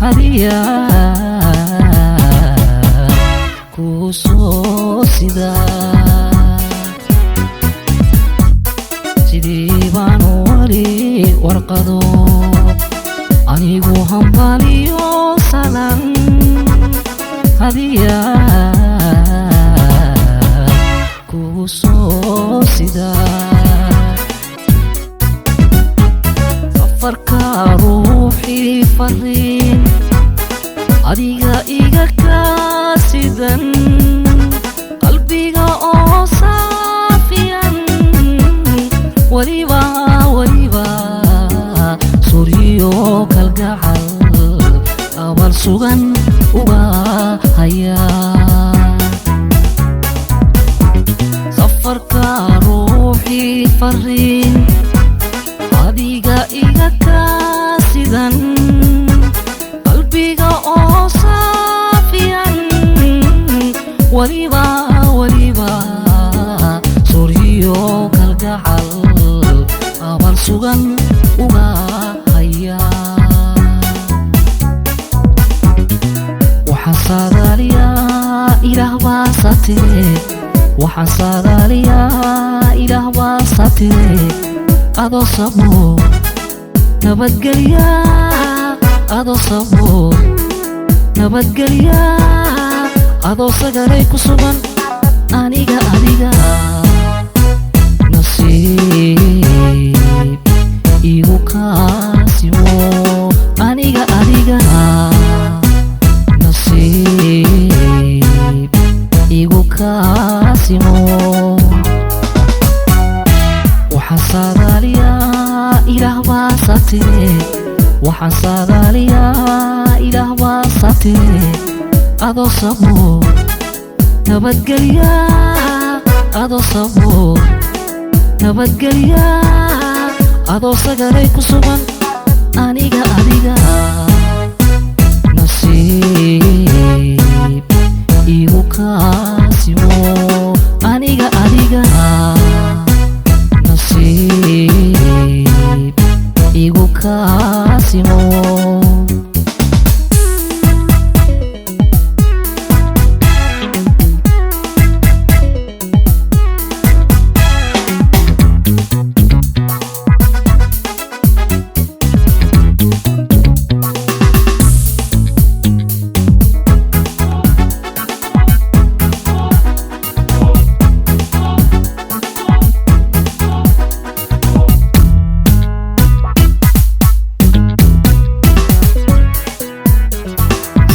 hadiya ku soo sida sidii baan wali warqado anigu hambaliyo salan hadiya ku soo sida safarka ruuxii fariin adiga iga kaasidan qalbiga oo saafiyan waliba waliba suryo kalgacal abal sugan uga haya safarka ruuxii fariin adiga iga kaasidan qalbiga oo saafiyan waliba waliba suryo kalgacal abal sugan uga haya waxaan saadaaliyaa ilaah baa satire waxaan saadaaliyaa ilaah baa satire adoo sabo nabadgelya adoo sabo nabadgelya adoo sagalay ku sugan aniga adiga nasiib igu kaasimo aniga adiga nasiib igu kaasimo waxaan saadaaliyaa ilaah baa satire waxaan saadaaliyaa ilaah baa satire adoo sabo nabadgelya adoo sabo nabadgelya adoo sagalay ku sugan aniga adiga nasiib igu kaasimo aniga adiga nasiib igu kaasimo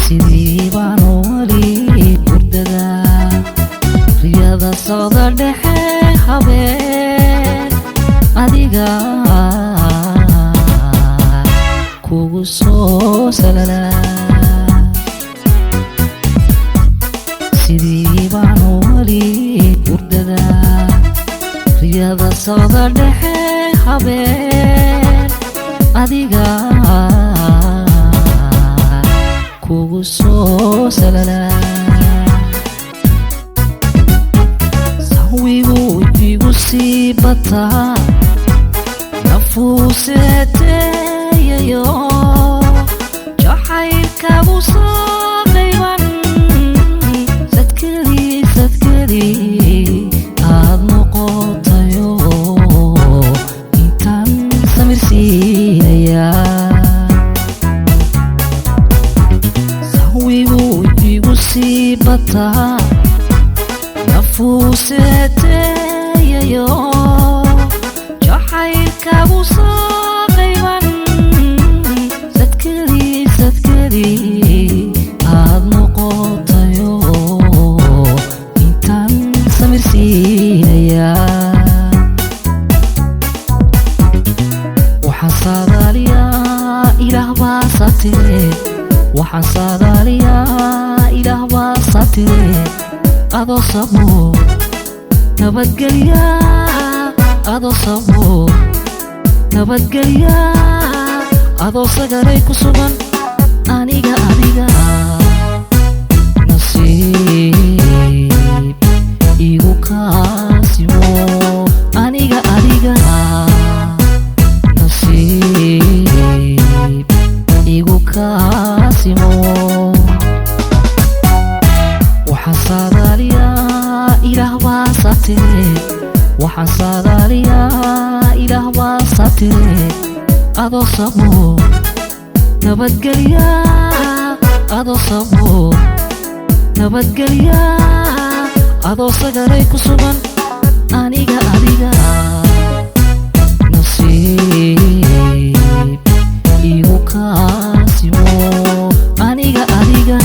sidii baan wali hurdada riyada socda dhexe habeen adiga kugu soo salala sidii baan wali hurdada riyada socda dhexe habeen adiga kugu soo salala sahwigu igu sii bataa nafuuseeteeyayo jacaylkagu soo qayban sadkeli sadkeli aad noqotayo intaan samir siinayaa sahwigu igu sii bataa nafuuseeteeyayo jacaylkagu soo qayban sadkeli sadkeli aad noqotayo intaan samir siinayaa waxaan saadaaliyaa ilaah baa satire waxaan saadaaliyaa ilaah baa satire adoo sabo nabadgelya adoo sabo nabadgelya adoo sagalay ku sugan aniga adiga nasiib igu kaasimo aniga adiga nasiib igu kaasimo. Adoo sabo nabadgelya, adoo sabo nabadgelya, adoo sagalay ku sugan, aniga adiga nasiib igu kaasimo, aniga adiga.